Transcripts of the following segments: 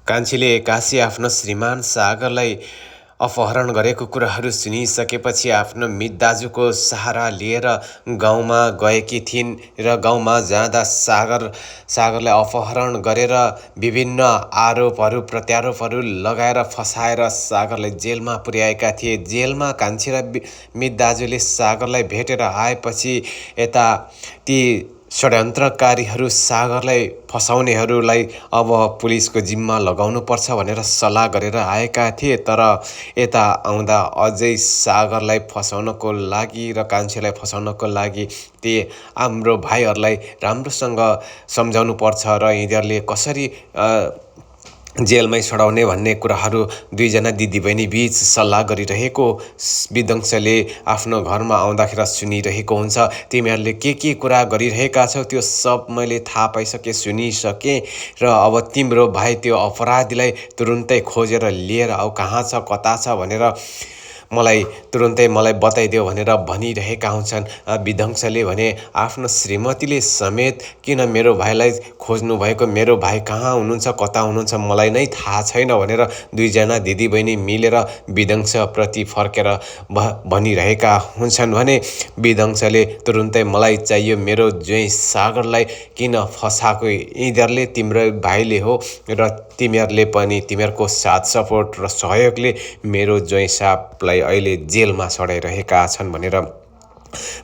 कान्छीले एक्कासी आफ्नो श्रीमान सागरलाई अपहरण गरेको कुराहरू सुनिसकेपछि आफ्नो मित दाजुको सहारा लिएर गाउँमा गएकी थिइन् र गाउँमा जाँदा सागरलाई अपहरण गरेर विभिन्न आरोपहरू प्रत्यारोपहरू लगाएर फसाएर सागरलाई जेलमा पुर्याएका थिए। जेलमा कान्छी र मित दाजुले सागरलाई भेटेर आएपछि यता ती षड्यन्त्रकारीहरू सागरलाई फसाउनेहरूलाई अब पुलिसको जिम्मा लगाउनुपर्छ भनेर सल्लाह गरेर आएका थिए। तर यता आउँदा अझै सागरलाई फसाउनको लागि र कान्छीलाई फसाउनको लागि ती हाम्रो भाइहरूलाई राम्रोसँग सम्झाउनु पर्छ र यिनीहरूले कसरी जेलमै सडाउने भन्ने कुराहरू दुईजना दिदीबहिनी बीच सल्लाह गरिरहेको विदंशले आफ्नो घरमा आउँदाखेरि सुनिरहेको हुन्छ। तिमीहरूले के कुरा गरिरहेका छौ त्यो सब मैले थाहा पाइसकेँ, सुनिसकेँ र अब तिम्रो भाइ त्यो अपराधीलाई तुरुन्तै खोजेर लिएर आऊ, कहाँ छ कता छ भनेर मलाई तुरुन्तै मलाई बताइदेऊ भनेर भनिरहेका हुन्छन्। विदंशले भने आफ्नो श्रीमतीले समेत किन मेरो भाइलाई खोज्नु भएको, मेरो भाइ कहाँ हुनुहुन्छ कता हुनुहुन्छ मलाई नै थाहा छैन भनेर दुईजना दिदीबहिनी मिलेर विदंशप्रति फर्केर भनिरहेका हुन्छन् भने विदंशले तुरुन्तै मलाई चाहियो, मेरो ज्वाइँ सागरलाई किन फसाएको यिनीहरूले तिम्रो भाइले हो र तिमीहरूले पनि तिमीहरूको साथ सपोर्ट र सहयोगले मेरो ज्वाइँ साहबलाई अहिले जेलमा सडाइरहेका छन् भनेर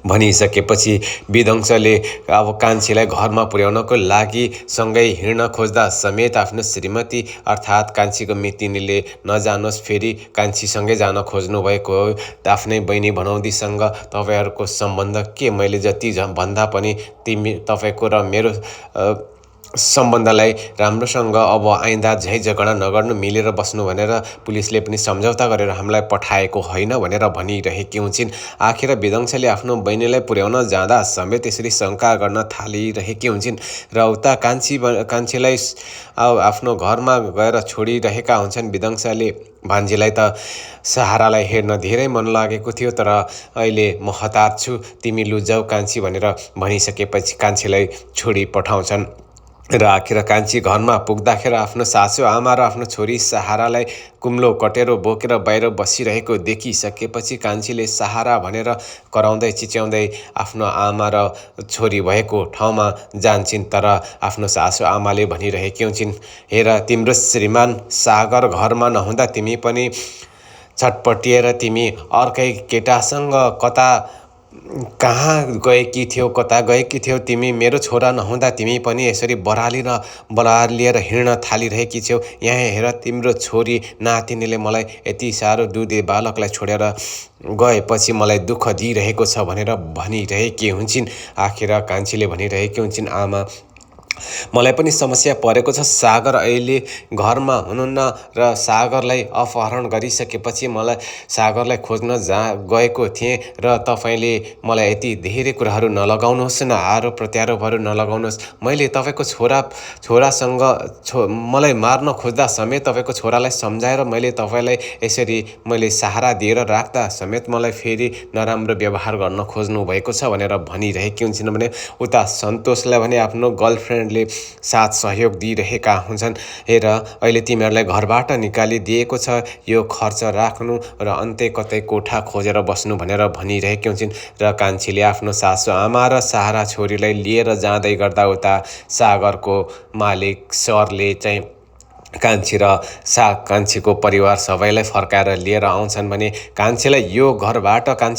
भनिसकेपछि विदंशले अब कान्छीलाई घरमा पुर्याउनको लागि सँगै हिँड्न खोज्दा समेत आफ्नो श्रीमती अर्थात् कान्छीको मितिनीले नजानुहोस्, फेरि कान्छीसँगै जान खोज्नु भएको हो, आफ्नै बहिनी भनौदीसँग तपाईँहरूको सम्बन्ध के, मैले जति भन्दा पनि तपाईँको र मेरो सम्बन्धलाई राम्रोसँग अब आइन्दा झै झगडा नगर्नु, मिलेर बस्नु भनेर पुलिसले पनि सम्झौता गरेर हामीलाई पठाएको होइन भनेर भनिरहेकी हुन्छन्। आखिर विदंशले आफ्नो बहिनीलाई पुर्याउन जाँदा समेत यसरी शङ्का गर्न थालिरहेकी हुन्छन् र उता कान्छीलाई आफ्नो घरमा गएर छोडिरहेका हुन्छन्। विदंशले भान्जीलाई त सहारालाई हेर्न धेरै मन लागेको थियो, तर अहिले म हतार छु, तिमी लुजाऊ कान्छी भनेर भनिसकेपछि कान्छीलाई छोडी पठाउँछन्। र आखिर कान्छी घरमा पुग्दाखेरि आफ्नो सासू आमा र आफ्नो छोरी सहारालाई कुम्लो कटेरो बोकेर बाहिर बसिरहेको देखिसकेपछि कान्छीले सहारा भनेर कराउँदै चिच्याउँदै आफ्नो आमा र छोरी भएको ठाउँमा जान्छन्। तर आफ्नो सासू आमाले भनिरहेकी हुन्छन्, हेर तिम्रो श्रीमान सागर घरमा नहुँदा तिमी पनि छटपटिएर तिमी अर्कै केटासँग कहाँ गएकी थियौ तिमी, मेरो छोरा नहुँदा तिमी पनि यसरी बरार लिएर हिँड्न थालिरहेकी छौ। यहाँ हेर तिम्रो छोरी नातिनीले मलाई यति साह्रो दुधे बालकलाई छोडेर गएपछि मलाई दुःख दिइरहेको छ भनेर भनिरहेकी हुन्छन्। आखिर कान्छीले भनिरहेकी हुन्छन्, आमा मलाई पनि समस्या परेको छ, सागर अहिले घरमा हुनुहुन्न र सागरलाई अपहरण गरिसकेपछि मलाई सागरलाई खोज्न गएको थिएँ र तपाईँले मलाई यति धेरै कुराहरू नलगाउनुहोस् न, आरोप प्रत्यारोपहरू नलगाउनुहोस्। मैले तपाईँको छोरासँग मलाई मार्न खोज्दा समेत तपाईँको छोरालाई सम्झाएर मैले तपाईँलाई यसरी मैले सहारा दिएर राख्दा समेत मलाई फेरि नराम्रो व्यवहार गर्न खोज्नु भएको छ भनेर भनिरहेकी हुन्छन्। भने उता सन्तोषलाई भने आफ्नो गर्लफ्रेन्डले साथ सहयोग दिइरहेका हुन्छन्। हेर अहिले तिमीहरूलाई घरबाट निकालिदिएको छ, यो खर्च राख्नु र अन्त्य कतै कोठा खोजेर बस्नु भनेर भनिरहेकी हुन्छन्। र कान्छीले आफ्नो सासू आमा र सहारा छोरीलाई लिएर जाँदै गर्दा उता सागरको मालिक सरले चाहिँ कान्छीको परिवार सबैलाई फर्काएर लिएर आउँछन्। भने कान्छी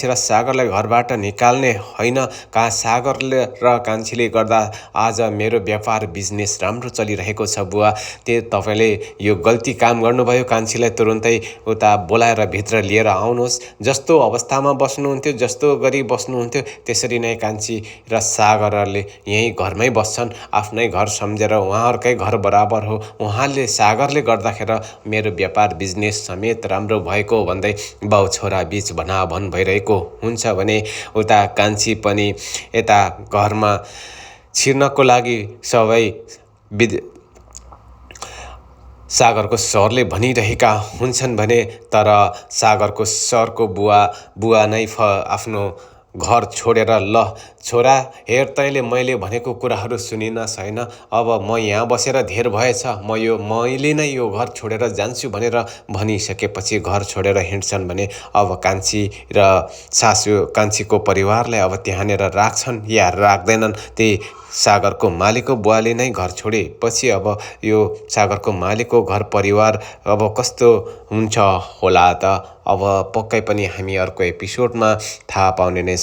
र सागरलाई घरबाट निकाल्ने होइन, सागरले र कान्छीले गर्दा आज मेरो व्यापार बिजनेस राम्रो चलिरहेको छ बुवा, तपाईँले यो गल्ती काम गर्नुभयो। कान्छीलाई तुरुन्तै उता बोलाएर भित्र लिएर आउनुहोस्, जस्तो अवस्थामा बस्नुहुन्थ्यो जस्तो गरी बस्नुहुन्थ्यो त्यसरी नै कान्छी र सागरले यहीँ घरमै बस्छन्, आफ्नै घर सम्झेर उहाँहरूकै घर बराबर हो, उहाँले सागरले गर्दाखेरि मेरो व्यापार बिजनेस समेत राम्रो भएको भन्दै बाउ छोरा बीच भनाभन भइरहेको हुन्छ। भने उता कान्छी पनि यता घरमा छिर्नको लागि सबै सागरको सरले भनिरहेका हुन्छन्। भने तर सागरको सरको बुवा नै आफ्नो घर छोडेर ल छोरा हेर तैँले मैले भनेको कुराहरू सुनिन छैन, अब म यहाँ बसेर धेर भएछ, मैले नै यो घर छोडेर जान्छु भनेर भनिसकेपछि घर छोडेर हिँड्छन् भने अब कान्छी र कान्छीको परिवारलाई अब त्यहाँनिर राख्छन् या राख्दैनन्। त्यही सागरको मालिकको बुवाले नै घर छोडेपछि अब यो सागरको मालिकको घर परिवार अब कस्तो हुन्छ होला त अब पक्कै पनि हामी अर्को एपिसोडमा थाहा पाउने नै